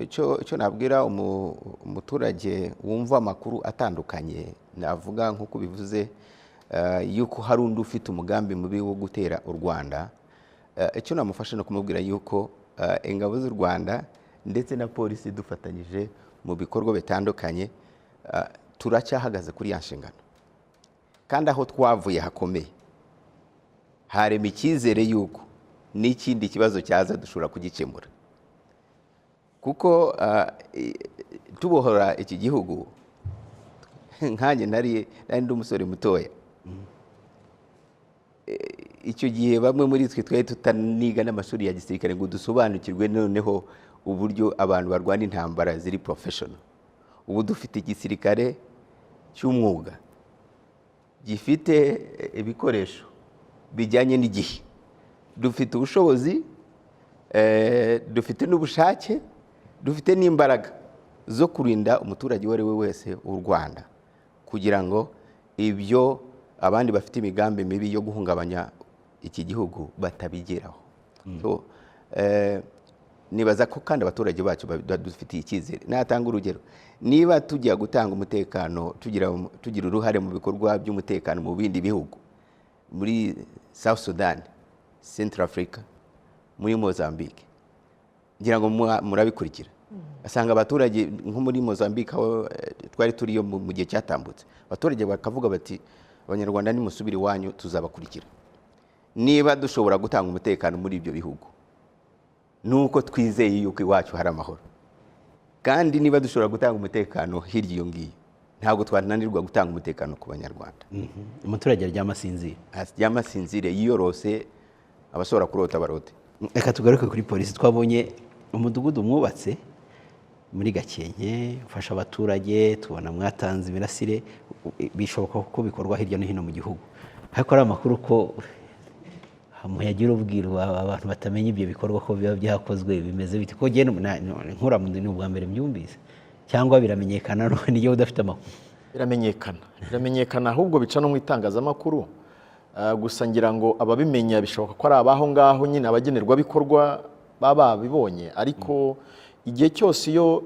Icyo nabwira umuturage wumva amakuru atandukanye, navuga nk'uko bivuze yuko hari undi ufite umugambi mubi wo gutera u Rwanda, icyo namufasha no kumubwira yuko ingabo z'u Rwanda ndetse na polisi dufatanyije mu bikorwa bitandukanye, turacyahagaze kuri ya nshingano, kandi aho twavuye hakomeye harema icyizere yuko n'ikindi kibazo cyaza dushobora kugikemura, kuko tubohora iki gihugu, nkanjye nari ndi umusore mutoya. Icyo gihe bamwe muri twe twari tutaniga n'amashuri ya gisirikare ngo dusobanukirwe noneho uburyo abantu barwana intambara ziri professional. Ubu dufite igisirikare cy'umwuga gifite ibikoresho bijyanye n'igihe, dufite ubushobozi, dufite n'ubushake, dufite n'imbaraga zo kurinda umuturage uwo ari we wese w'u Rwanda, kugira ngo ibyo abandi bafite imigambi mibi yo guhungabanya iki gihugu batabigeraho. So, nibaza ko kandi abaturage bacu badufitiye icyizere. Natanga urugero: niba tujya gutanga umutekano, tugira uruhare mu bikorwa by'umutekano mu bindi bihugu, muri South Sudan, Central Africa, muri Mozambique, ngira ngo murabikurikira, asanga abaturage nko muri Mozambique aho twari turiyo mu gihe cyatambutse, abaturage bakavuga bati: "Abanyarwanda, nimusubire iwanyu tuzabakurikira." Niba dushobora gutanga umutekano muri ibyo bihugu, nuko twizeye yuko iwacu hari amahoro. Kandi niba dushobora gutanga umutekano hirya iyo ngiyo, ntabwo twananirwa gutanga umutekano ku Banyarwanda. Umuturage aryama asinzira. Aryama asinzire, yiyorose, abashobora kurota barote. Reka tugaruke kuri polisi. Twabonye umudugudu mwubatse muri Gakenke ufasha abaturage, tubona mwatanze imirasire. Bishoboka ko bikorwa hirya no hino mu gihugu, ariko ari amakuru ko muyagira ubwiru, abantu batamenya ibyo bikorwa ko biba byakozwe. Bimeze bite? Ko njye nkura ni ubwa mbere mbyumvise, cyangwa biramenyekana none iyo udafite amakuru? Biramenyekana, biramenyekana, ahubwo bica no mu itangazamakuru. Gusa ngira ngo ababimenya bishoboka ko ari abaho ngaho nyine, abagenerwabikorwa baba babibonye. Ariko igihe cyose iyo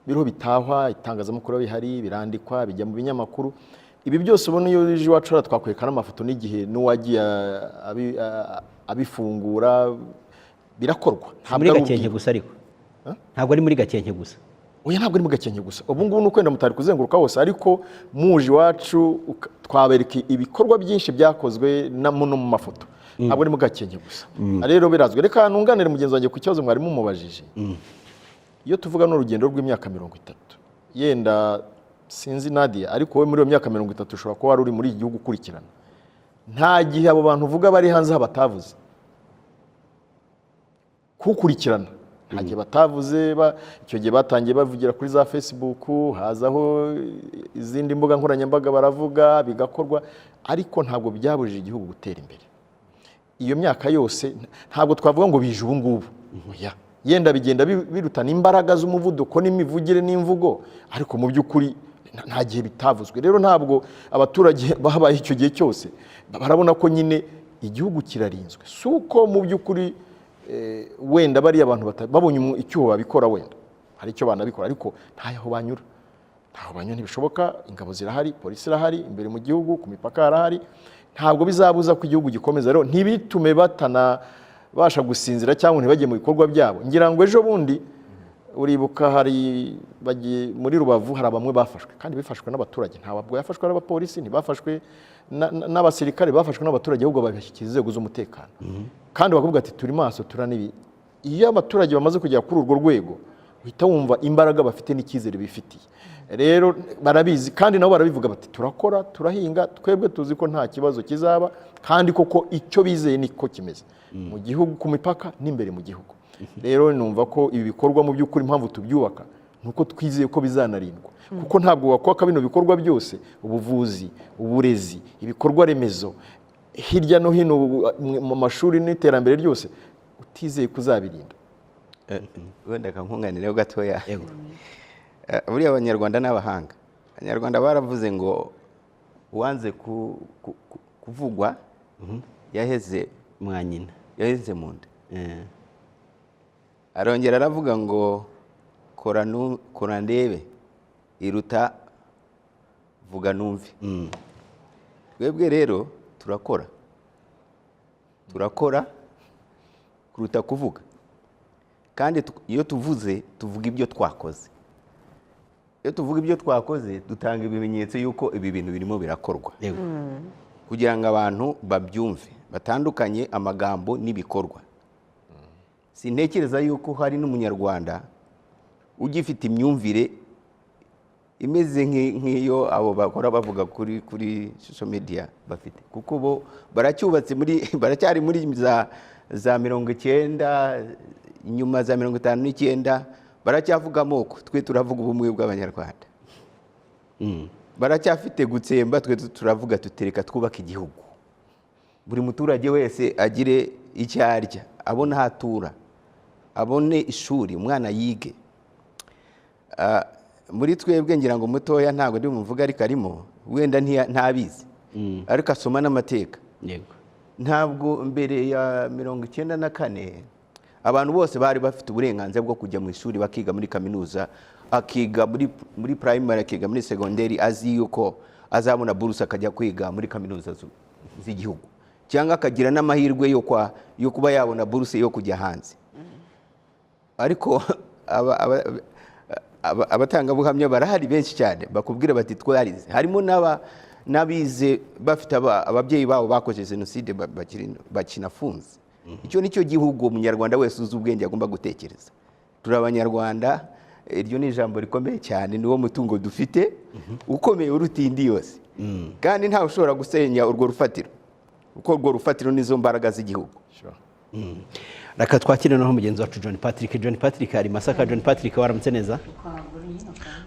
biriho bitahwa, itangazamakuru bihari, birandikwa, bijya mu binyamakuru. Ibi byose ubona iyo uje iwacu hariya, twakwereka n'amafoto n'igihe n'uwagiye abifungura. Birakorwa. Si muri ari Gakenke ubwiru. gusa, ariko ntabwo ari muri Gakenke gusa. Oya, ntabwo ari mu Gakenke gusa. Ubu ngubu ni ukwenda mutari kuzenguruka hose, ariko muje iwacu twabereka ibikorwa byinshi byakozwe no mu mafoto. Ntabwo ari mu Gakenke gusa rero, birazwi. Reka nunganire mugenzi wanjye ku kibazo mwari mumubajije. Iyo tuvuga n'urugendo rw'imyaka 30, yenda sinzi Nadia, ariko wowe muri iyo myaka 30 ushobora kuba wari uri muri iki gihugu ukurikirana, nta gihe abo bantu uvuga bari hanze aha batavuze kuwukurikirana, nta gihe batavuze. Icyo gihe batangiye bavugira kuri za Facebook, hazaho izindi mbuga nkoranyambaga, baravuga, bigakorwa, ariko ntabwo byabujije igihugu gutera imbere iyo myaka yose. Ntabwo twavuga ngo bije ubu ngubu. Oya, yenda bigenda birutana imbaraga z'umuvuduko n'imivugire n'imvugo, ariko mu by'ukuri nta gihe bitavuzwe. Rero ntabwo abaturage babaye icyo gihe cyose barabona ko nyine igihugu kirarinzwe. Si uko mu by'ukuri wenda bariya abantu babonye icyuho babikora, wenda hari icyo banabikora, ariko ntaho banyura, ntaho banyura, ntibishoboka. Ingabo zirahari, polisi irahari, imbere mu gihugu ku mipaka harahari. Ntabwo bizabuza ko igihugu gikomeza. Rero ntibitume batanabasha gusinzira cyangwa ntibajye mu bikorwa byabo. Ngira ngo ejo bundi uribuka hari bagiye muri Rubavu, hari bamwe bafashwe kandi bifashwe n'abaturage. Ntabwo yafashwe n'abapolisi, ntibafashwe n'abasirikare, bafashwe n'abaturage, ahubwo babashyikiriza inzego z'umutekano kandi bakavuga ati: "Turi maso, turanibi." Iyo abaturage bamaze kugera kuri urwo rwego, uhita wumva imbaraga bafite n'icyizere bifitiye. Rero barabizi kandi nabo barabivuga bati: "Turakora, turahinga, twebwe tuzi ko nta kibazo kizaba." Kandi koko icyo bizeye niko kimeze mu gihugu, ku mipaka n'imbere mu gihugu. Rero numva ko ibi bikorwa mu by'ukuri, impamvu tubyubaka ni uko twizeye ko bizanarindwa, kuko ntabwo wakubaka bino bikorwa byose, ubuvuzi, uburezi, ibikorwa remezo hirya no hino mu mashuri n'iterambere ryose, utizeye ko uzabirinda. Wenda kankunganireho gatoya. Yego. Buriya Abanyarwanda n'abahanga, Abanyarwanda baravuze ngo uwanze kuvugwa yaheze mwa nyina. Yaheze mu nda. Arongera aravuga ngo kora ndebe iruta vuga numve. Twebwe rero turakora kuruta kuvuga, kandi iyo tuvuze tuvuga ibyo twakoze. Iyo tuvuga ibyo twakoze dutanga ibimenyetso y'uko ibi bintu birimo birakorwa, kugira ngo abantu babyumve, batandukanye amagambo n'ibikorwa. Sintekereza yuko hari n'umunyarwanda ugifite imyumvire imeze nk'iyo abo bakora bavuga kuri social media bafite, kuko bo baracyubatse muri baracyari muri za 90, nyuma za 59, baracyavuga amoko. Twe turavuga ubumwe bw'Abanyarwanda. Baracyafite gutsemba, twe turavuga tutereka twubaka igihugu, buri muturage wese agire icyo arya, abone aho atura, abone ishuri, umwana yige. Muri twebwe ngira ngo mutoya ntabwo ndi bumuvuge, ariko arimo wenda ntabizi, ariko asoma n'amateka. Ntabwo mbere ya 94 abantu bose bari bafite uburenganzira bwo kujya mu ishuri bakiga muri kaminuza, akiga muri primary, akiga muri segonderi, azi yuko azabona buruse akajya kwiga muri kaminuza z'igihugu, cyangwa akagira n'amahirwe yo kuba yabona buruse yo kujya hanze. Ariko abatangabuhamya barahari benshi cyane bakubwira bati twarize. Harimo n'abize bafite ababyeyi babo bakoze jenoside bakinafunze. Icyo nicyo gihugu umunyarwanda wese uzi ubwenge agomba gutekereza. Turi abanyarwanda, iryo ni ijambo rikomeye cyane, niwo mutungo dufite ukomeye uruta indi yose, kandi ntawe ushobora gusenya urwo rufatiro, kuko urwo rufatiro nizo mbaraga z'igihugu. Reka twakire noneho mugenzi wacu John Patrick. John Patrick ari Masaka. John Patrick, waramutse neza?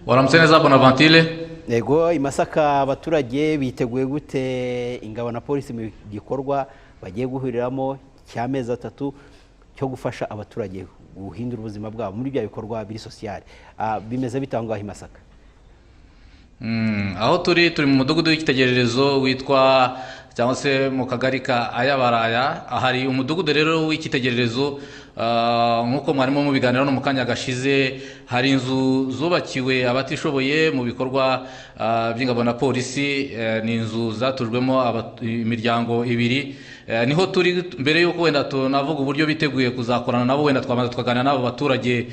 Waramutse neza Bonaventure. Yego, i Masaka abaturage biteguye gute ingabo na polisi mu gikorwa bagiye guhuriramo cy'amezi 3 cyo gufasha abaturage guhindura ubuzima bwabo muri bya bikorwa biri sociale? Bimeze bite aho ngaho i Masaka? Aho turi mu mudugudu w'icyitegererezo witwa cyangwa se mu kagari ka Ayabaraya. Hari umudugudu rero w'icyitegererezo, nk'uko mwarimo mubiganiraho no mu kanya gashize, hari inzu zubakiwe abatishoboye mu bikorwa by'ingabo na polisi. Ni inzu zatujwemo imiryango ibiri. Niho turi. Mbere y'uko wenda tunavuga uburyo biteguye kuzakorana nabo, wenda twamaze tukaganira n'abo baturage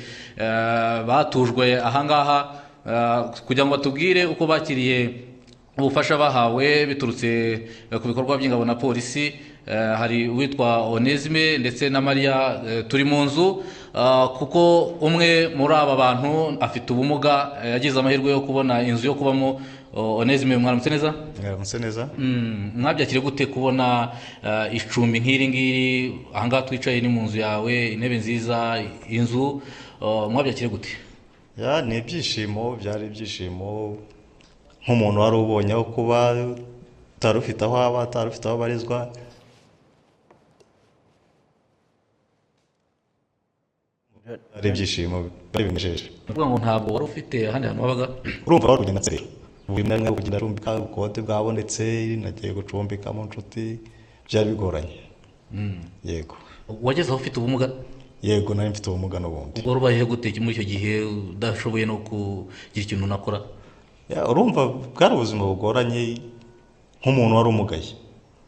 batujwe ahangaha, kugira ngo batubwire uko bakiriye ubufasha bahawe biturutse ku bikorwa by'ingabo na polisi. Hari uwitwa Onesme ndetse na Maria. Turi mu nzu kuko umwe muri aba bantu afite ubumuga, yagize amahirwe yo kubona inzu yo kubamo. Onesme, mwaramutse neza? Mwaramutse neza. Mwabyakiriye gute kubona icumbi nk'iri ngiri? Ahangaha twicaye ni mu nzu yawe, intebe nziza, inzu, mwabyakiriye gute? Ya, ni ibyishimo, byari ibyishimo nk'umuntu wari ubonye aho kuba, utari ufite aho aba, utari ufite aho abarizwa. Ari ibyishimo binejeje. Uvuga ngo ntabwo wari ufite ahandi hantu wabaga? Urumva wari ugenda nserera. Buri mwanya kugenda acumbika, ubukode bwabonetse, nagiye gucumbika mu nshuti, byari bigoranye. Yego. Wageze aho ufite ubumuga? Yego, nari mfite ubumuga n'ubundi. Ubwo rubayeho gute muri icyo gihe udashoboye no kugira ikintu unakora? Urumva bwari ubuzima bugoranye nk'umuntu wari umugaye.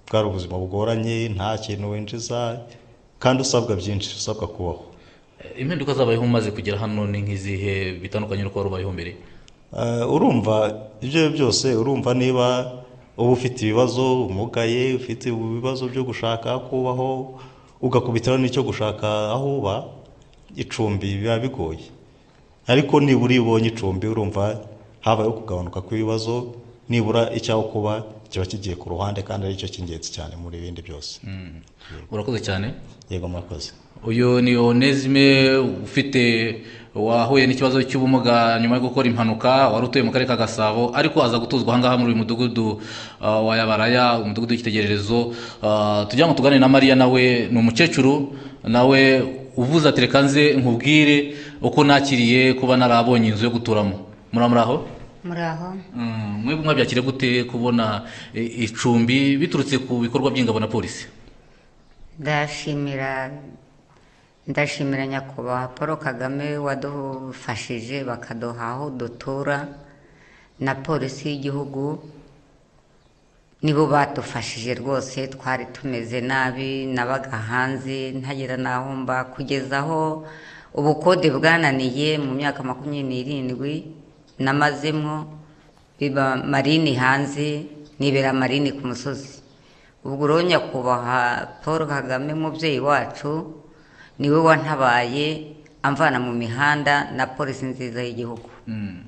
Bwari ubuzima bugoranye, nta kintu winjiza kandi usabwa byinshi, usabwa kubaho. Impinduka zabayeho umaze kugera hano ni nk'izihe bitandukanye n'uko wari ubayeho mbere? Urumva ibyo byose, urumva niba uba ufite ibibazo umugaye, ufite ibibazo byo gushaka kubaho, ugakubitiraho n'icyo gushaka aho uba, icumbi biba bigoye. Ariko nibura iyo ubonye icumbi urumva habayeho kugabanuka kw'ibibazo, nibura icyaho kuba kiba kigiye ku ruhande kandi aricyo cy'ingenzi cyane muri bindi byose. Urakoze cyane. Yego, murakoze. Uyu ni Onesme ufite wahuye n'ikibazo cy'ubumuga nyuma yo gukora impanuka, wari utuye mu karere ka Gasabo, ariko aza gutuzwa ahangaha muri uyu mudugudu wa Yabaraya, umudugudu w'icyitegererezo. Tugira ngo tuganire na Maria, nawe ni umukecuru, nawe uvuze ati reka nze nkubwire uko nakiriye kuba narabonye inzu yo guturamo. Muraho? Muraho. Mwebwe mwabyakire gute kubona icumbi biturutse ku bikorwa by'ingabo na polisi? Ndashimira Ndashimira Nyakubahwa Paul Kagame wadufashije bakaduha aho dutura, na polisi y'igihugu nibo badufashije rwose. Twari tumeze nabi, nabaga hanze ntagira n'aho mba, kugeza aho ubukode bwananiye mu myaka 27 namazemo, biba marini hanze, nibera marini ku musozi. Ubwo rero Nyakubahwa Paul Kagame mubyeyi wacu niwe wantabaye amvana mu mihanda, na polisi nziza y'igihugu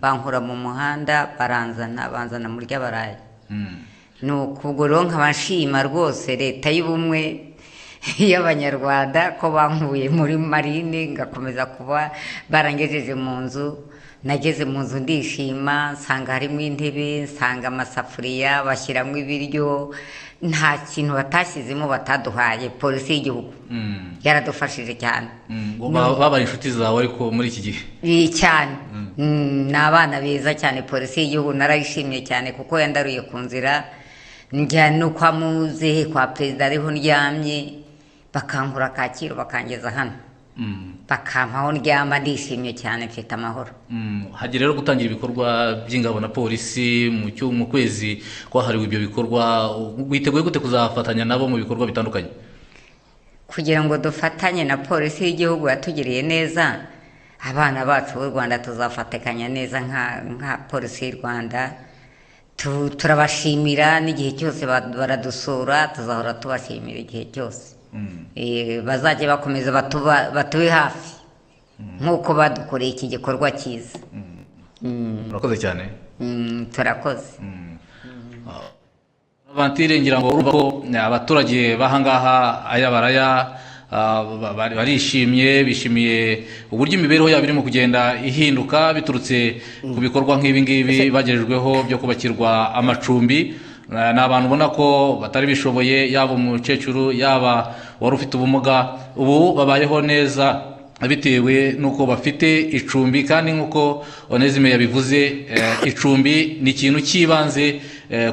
bankura mu muhanda baranzana, banzana muri ry'abarayi. Nuko ubwo rero nkaba nshima rwose leta y'ubumwe y'Abanyarwanda ko bankuye muri marine ngakomeza kuba barangejeje mu nzu. Nageze mu nzu ndishima, nsanga harimo intebe, nsanga amasafuriya, bashyiramo ibiryo, nta kintu batashyizemo bataduhaye. Polisi y'igihugu yaradufashije cyane. Babaye inshuti zawe ariko muri iki gihe? Cyane. Ni abana beza cyane. Polisi y'igihugu narayishimye cyane kuko yandaruye ku nzira, njya no kwa muzehe kwa perezida ariho ndyamye, bakankura Kacyiru bakangeza hano, bakampa aho ndyama, ndishimye cyane, mfite amahoro. Hagiye rero gutangira ibikorwa by'ingabo na polisi mu kwezi kwahariwe ibyo bikorwa, witeguye gute kuzafatanya nabo mu bikorwa bitandukanye? Kugira ngo dufatanye na polisi y'igihugu yatugiriye neza, abana bacu b'u Rwanda tuzafatikanya neza nka polisi y'u Rwanda. Turabashimira n'igihe cyose baradusura, tuzahora tubashimira igihe cyose. Bazajya bakomeza batube hafi nk'uko badukoreye iki gikorwa cyiza. Murakoze cyane. Turakoze. Avantire, ngira ngo urumva ko abaturage b'ahangaha Ayabaraya barishimye, bishimiye uburyo imibereho yabo irimo kugenda ihinduka biturutse ku bikorwa nk'ibi ngibi bagejejweho byo kubakirwa amacumbi. Ni abantu ubona ko batari bishoboye, yaba umukecuru, yaba wari ufite ubumuga, ubu babayeho neza bitewe n'uko bafite icumbi. Kandi nk'uko Onezime yabivuze, icumbi ni ikintu cy'ibanze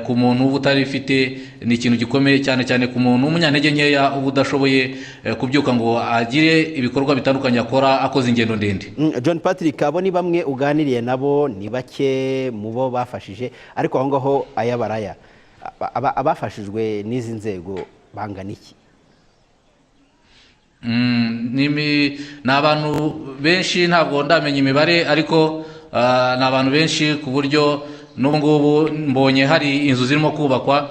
ku muntu uba utarifite, ni ikintu gikomeye cyane cyane ku muntu w'umunyantege nkeya uba udashoboye kubyuka ngo agire ibikorwa bitandukanye akora akoze ingendo ndende. John Patrick, abo ni bamwe uganiriye nabo, ni bake mu bo bafashije, ariko aho ngaho Ayabaraya abafashijwe n'izi nzego bangana iki? Ni abantu benshi, ntabwo ndamenya imibare, ariko ni abantu benshi ku buryo n'ubu ngubu mbonye hari inzu zirimo kubakwa,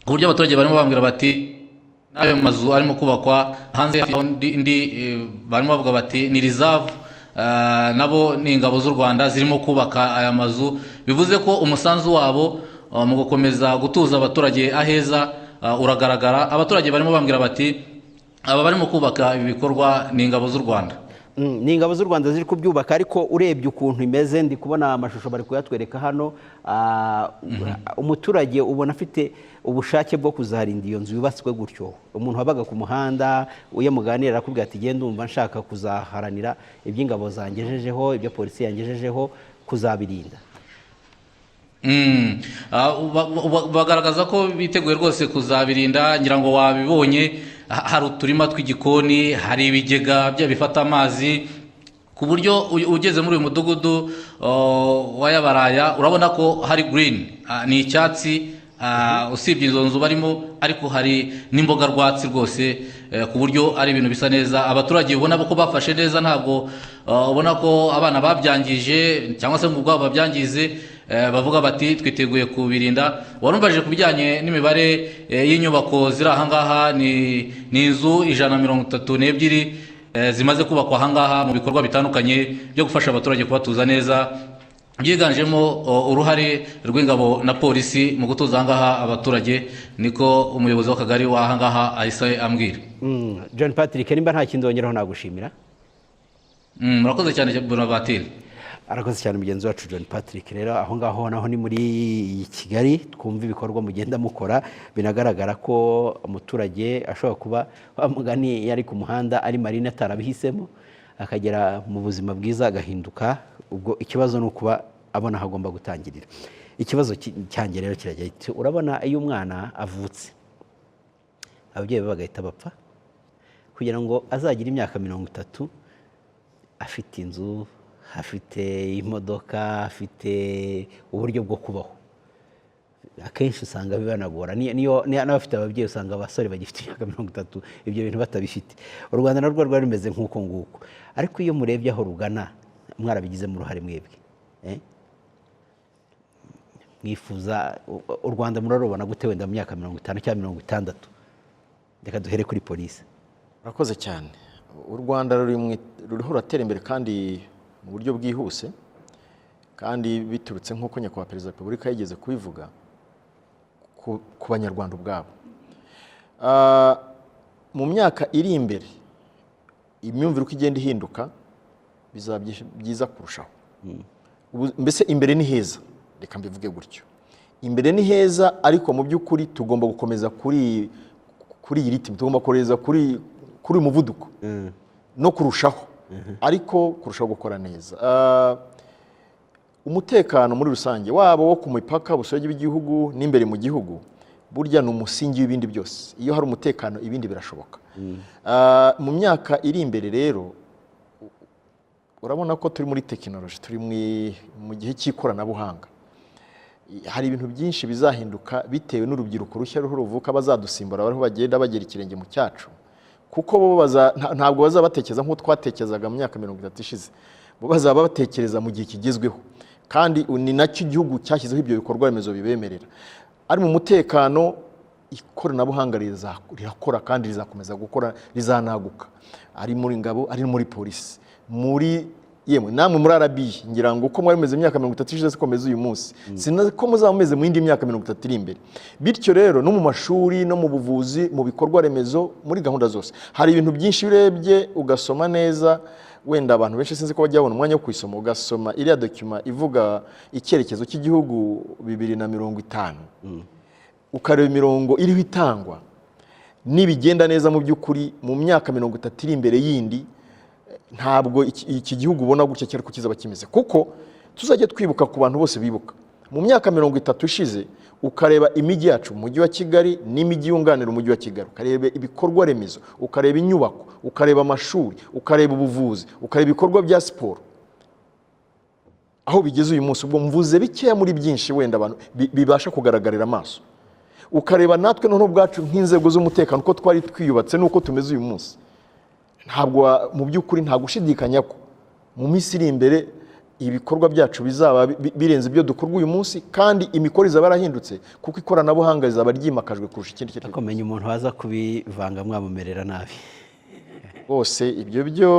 ku buryo abaturage barimo bambwira bati n'ayo mazu arimo kubakwa hanze indi, barimo bavuga bati ni reserve, nabo ni ingabo z'u Rwanda zirimo kubaka aya mazu, bivuze ko umusanzu wabo mu gukomeza gutuza abaturage aheza uragaragara. Abaturage barimo bambwira bati aba barimo kubaka ibi bikorwa ni ingabo z'u Rwanda. Ni ingabo z'u Rwanda ziri kubyubaka, ariko urebye ukuntu imeze, ndi kubona amashusho bari kuyatwereka hano, umuturage ubona afite ubushake bwo kuzarinda iyo nzu yubatswe gutyo. Umuntu wabaga ku muhanda uyo muganira arakubwira ati genda ndumva nshaka kuzaharanira iby'ingabo zangejejeho, ibyo polisi yangejejeho, kuzabirinda. Bagaragaza ko biteguye rwose kuzabirinda. Ngira ngo wabibonye, hari uturima tw'igikoni, hari ibigega bifata amazi, ku buryo ugeze muri uyu mudugudu wa Yabaraya urabona ko hari green, ni icyatsi, usibye izo nzu barimo, ariko hari n'imboga rwatsi rwose, ku buryo ari ibintu bisa neza. Abaturage ubona ko bafashe neza, ntabwo ubona ko abana babyangije cyangwa se ngo ubwabo babyangize, bavuga bati twiteguye kubirinda. Warumvaje ku bijyanye n'imibare y'inyubako ziri ahangaha, ni inzu 132 zimaze kubakwa ahangaha mu bikorwa bitandukanye byo gufasha abaturage kubatuza neza, byiganjemo uruhare rw'ingabo na polisi mu gutuza ahangaha abaturage, niko umuyobozi w'akagari w'ahangaha ahise ambwira. John Patrick, nimba nta kindi wongeraho nagushimira. Murakoze cyane Bonaventure. Arakoze cyane mugenzi wacu John Patrick. Rero aho ngaho naho ni muri Kigali, twumva ibikorwa mugenda mukora, binagaragara ko umuturage ashobora kuba wa mugani yari ku muhanda ari marine atarabihisemo, akagera mu buzima bwiza agahinduka. Ubwo ikibazo ni ukuba abona aho agomba gutangirira. Ikibazo cyanjye rero kiragira kiti urabona iyo umwana avutse ababyeyi be bagahita bapfa, Kugira ngo azagire imyaka 30 afite inzu, afite imodoka, afite uburyo bwo kubaho, akenshi usanga bibanagora. Niyo n'abafite ababyeyi, usanga abasore bagifite imyaka 30 ibyo bintu batabifite. U Rwanda narwo rwari rumeze nk'uko nguko, ariko iyo murebye aho rugana, mwarabigizemo uruhare mwebwe, eh? Mwifuza u Rwanda murarubona gute wenda mu myaka 50 cyangwa 60? Reka duhere kuri polisi. Murakoze cyane. U Rwanda ruriho ruratera imbere kandi mu buryo bwihuse, kandi biturutse, nk'uko Nyakubahwa Perezida wa Repubulika yigeze kubivuga, ku Banyarwanda ubwabo. Mu myaka iri imbere, imyumvire uko igenda ihinduka, bizaba byiza kurushaho. Mbese imbere ni heza, reka mbivuge gutyo, imbere ni heza. Ariko mu by'ukuri tugomba gukomeza kuri iyi rythme, tugomba kohereza kuri uyu muvuduko no kurushaho, ariko kurushaho gukora neza. Umutekano muri rusange, waba wo ku mipaka, ubusugi bw'igihugu n'imbere mu gihugu, burya ni umusingi w'ibindi byose. Iyo hari umutekano, ibindi birashoboka. Mu myaka iri imbere rero, urabona ko turi muri tekinoloji, turi mu gihe cy'ikoranabuhanga. Hari ibintu byinshi bizahinduka bitewe n'urubyiruko rushya ruho ruvuka, bazadusimbura, bariho bagenda bagera ikirenge mu cyacu, kuko bo ntabwo bazaba batekereza nk'uko twatekerezaga mu myaka 30 ishize. Bo bazaba batekereza mu gihe kigezweho, kandi ni nacyo igihugu cyashyizeho ibyo bikorwa remezo bibemerera. Ari mu mutekano, ikoranabuhanga rirakora kandi rizakomeza gukora, rizanaguka, ari muri ngabo, ari muri polisi, muri yemwe namwe muri RBA. Ngira ngo uko mwari mumeze imyaka 30 ishize siko meze uyu munsi, sinzi ko muzaba mumeze mu yindi myaka 30 iri imbere. Bityo rero, no mu mashuri, no mu buvuzi, mu bikorwa remezo, muri gahunda zose, hari ibintu byinshi iyo urebye ugasoma neza. Wenda abantu benshi sinzi ko bajya babona umwanya wo kuyisoma, ugasoma iriya document ivuga icyerekezo cy'igihugu 2050, ukareba imirongo iriho itangwa, nibigenda neza, mu by'ukuri mu myaka 30 iri imbere yindi, ntabwo iki gihugu ubona gutya cyari ko kizaba kimeze. Kuko tuzajya twibuka, ku bantu bose bibuka mu myaka 30 ishize, ukareba imijyi yacu, umujyi wa Kigali n'imijyi yunganira umujyi wa Kigali, ukareba ibikorwa remezo, ukareba inyubako, ukareba amashuri, ukareba ubuvuzi, ukareba ibikorwa bya siporo, aho bigeze uyu munsi, ubwo mvuze bikeya muri byinshi wenda abantu bibasha kugaragarira amaso, ukareba natwe noneho ubwacu nk'inzego z'umutekano, uko twari twiyubatse n'uko tumeze uyu munsi, ntabwo mu by'ukuri nta gushidikanya ko mu minsi iri imbere ibikorwa byacu bizaba birenze ibyo dukorwa uyu munsi, kandi imikorere izaba yarahindutse, kuko ikoranabuhanga rizaba ryimakajwe kurusha ikindi kintu. Ariko menya umuntu waza kubivanga mwamumerera nabi. Rwose ibyo byo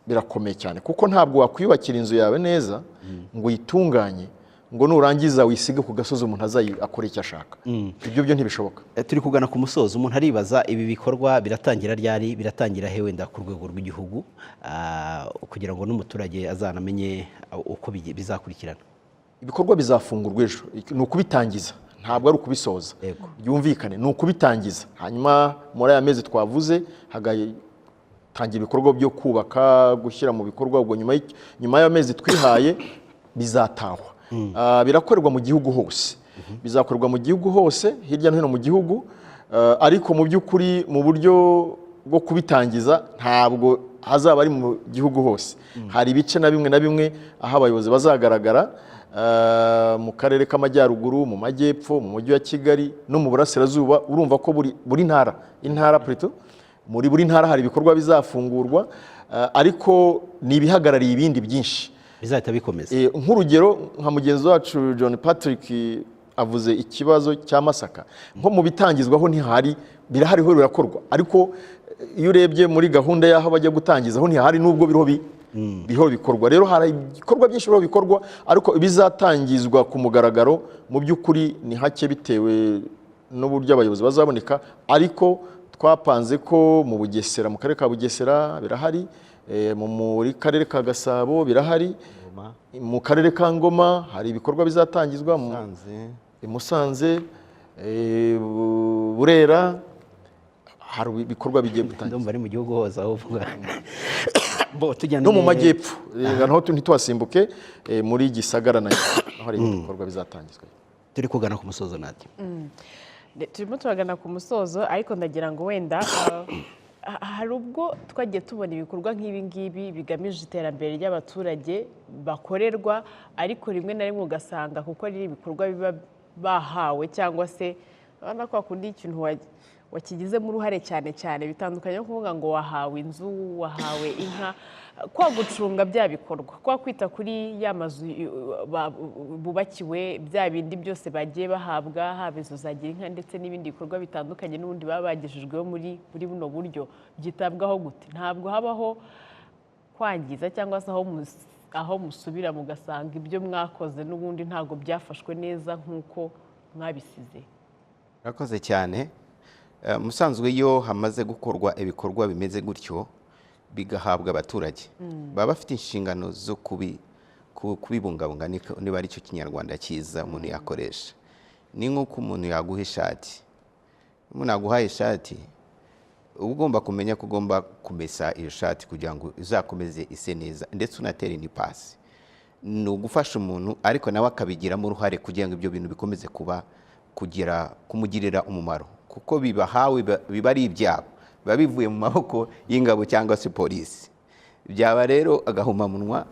birakomeye cyane, kuko ntabwo wakwiyubakira inzu yawe neza ngo uyitunganye, ngo nurangiza wisige ku gasozi, umuntu azayi akora icyo ashaka. Ibyo byo ntibishoboka. Turi kugana ku musozo. Umuntu aribaza, ibi bikorwa biratangira ryari, biratangira he wenda ku rwego rw'igihugu, kugira ngo n'umuturage azanamenye uko bizakurikirana? Ibikorwa bizafungurwa ejo. Ni ukubitangiza, ntabwo ari ukubisoza. Byumvikane, ni ukubitangiza, hanyuma muri aya mezi twavuze hagatangira ibikorwa byo kubaka, gushyira mu bikorwa. Ubwo nyuma y'amezi twihaye bizatahwa. Birakorerwa mu gihugu hose, bizakorerwa mu gihugu hose, hirya no hino mu gihugu. Ariko mu by'ukuri, mu buryo bwo kubitangiza, ntabwo hazaba ari mu gihugu hose. Hari ibice na bimwe na bimwe aho abayobozi bazagaragara, mu karere k'Amajyaruguru, mu Majyepfo, mu Mujyi wa Kigali no mu Burasirazuba. Urumva ko buri ntara, intara plutôt, muri buri ntara hari ibikorwa bizafungurwa, ariko ni ibihagarariye ibindi byinshi bizahita bikomeza. Nk'urugero, nka mugenzi wacu John Patrick avuze ikibazo cya Masaka, nko mu bitangizwaho ntihari. Birahariho, birakorwa, ariko iyo urebye muri gahunda y'aho bajya gutangizaho ntihari, nubwo biriho bikorwa. Rero hari ibikorwa byinshi biriho bikorwa, ariko ibizatangizwa ku mugaragaro mu by'ukuri ni hake, bitewe n'uburyo abayobozi bazaboneka. Ariko twapanze ko mu Bugesera, mu karere ka Bugesera birahari, muri karere ka Gasabo birahari, mu karere ka Ngoma hari ibikorwa bizatangizwa, i Musanze, Burera hari ibikorwa bigiye gutangira. Ndumva ari mu gihugu hose aho uvuga. Bo, tujyane No mu Majyepfo, naho ntituhasimbuke, muri Gisagara na naho hari ibikorwa bizatangizwa. Turi kugana ku musozo, Nadia. Turimo turagana ku musozo, ariko ndagira ngo wenda Hari ubwo twagiye tubona ibikorwa nk'ibi ngibi bigamije iterambere ry'abaturage bakorerwa, ariko rimwe na rimwe ugasanga kuko ari ibikorwa biba bahawe cyangwa se urabona ko hakundi ikintu wakigizemo uruhare cyane cyane, bitandukanye no kuvuga ngo wahawe inzu, wahawe inka. Kwa gucunga bya bikorwa, kwa kwita kuri ya mazu bubakiwe, bya bindi byose bagiye bahabwa, haba izo za Girinka ndetse n'ibindi bikorwa bitandukanye n'ubundi baba bagejejweho muri buno buryo, byitabwaho gute? Ntabwo habaho kwangiza cyangwa se aho musubira mugasanga ibyo mwakoze n'ubundi ntabwo byafashwe neza nk'uko mwabisize? Murakoze cyane. Musanzwe iyo hamaze gukorwa ibikorwa bimeze gutyo bigahabwa abaturage, baba bafite inshingano zo kubibungabunga, niba ari cyo Kinyarwanda cyiza umuntu yakoresha. Ni nk'uko umuntu yaguha ishati. Umuntu yaguhaye ishati, uba ugomba kumenya ko ugomba kumesa iyo shati kugira ngo izakomeze ise neza, ndetse unatere n'ipasi. Ni ugufasha umuntu, ariko nawe akabigiramo uruhare kugira ngo ibyo bintu bikomeze kuba kugira kumugirira umumaro, kuko bibahawe biba ari ibyabo, biba bivuye mu maboko y'ingabo cyangwa se polisi. Byaba rero agahomamunwa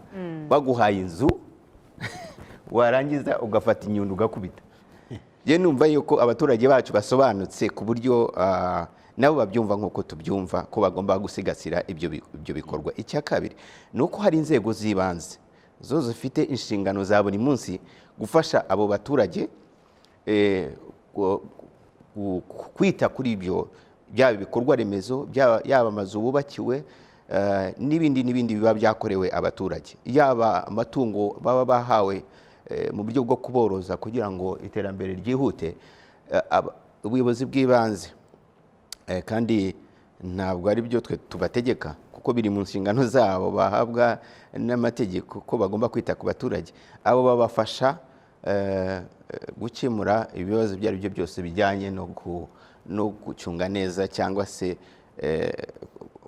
baguhaye inzu, warangiza ugafata inyundo ugakubita. Njye numva yuko abaturage bacu basobanutse ku buryo nabo babyumva nk'uko tubyumva ko bagomba gusigasira ibyo bikorwa. Icya kabiri ni uko hari inzego z'ibanze zo zifite inshingano za buri munsi gufasha abo baturage kwita kuri ibyo, byaba ibikorwa remezo, yaba amazu bubakiwe, n'ibindi n'ibindi biba byakorewe abaturage, yaba amatungo baba bahawe mu buryo bwo kuboroza kugira ngo iterambere ryihute. Ubuyobozi bw'ibanze, kandi ntabwo ari byo twe tubategeka, kuko biri mu nshingano zabo bahabwa n'amategeko ko bagomba kwita ku baturage. Abo babafasha gukemura ibibazo ibyo ari byo byose bijyanye no gucunga neza cyangwa se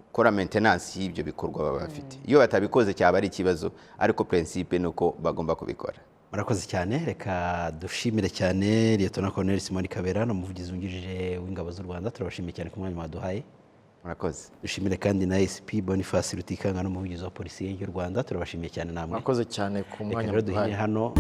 gukora maintenance y'ibyo bikorwa baba bafite. Iyo batabikoze cyaba ari ikibazo, ariko principe ni uko bagomba kubikora. Murakoze cyane. Reka dushimire cyane Lieutenant Colonel Simon Kabera, ni umuvugizi wungirije w'ingabo z'u Rwanda. Turabashimiye cyane ku mwanya mwaduhaye. Murakoze. Dushimire kandi na SP Boniface Rutikanga, n'umuvugizi wa polisi y'u Rwanda. Turabashimiye cyane namwe. Murakoze cyane ku Reka mwanya rero duhine muduhaye. hano.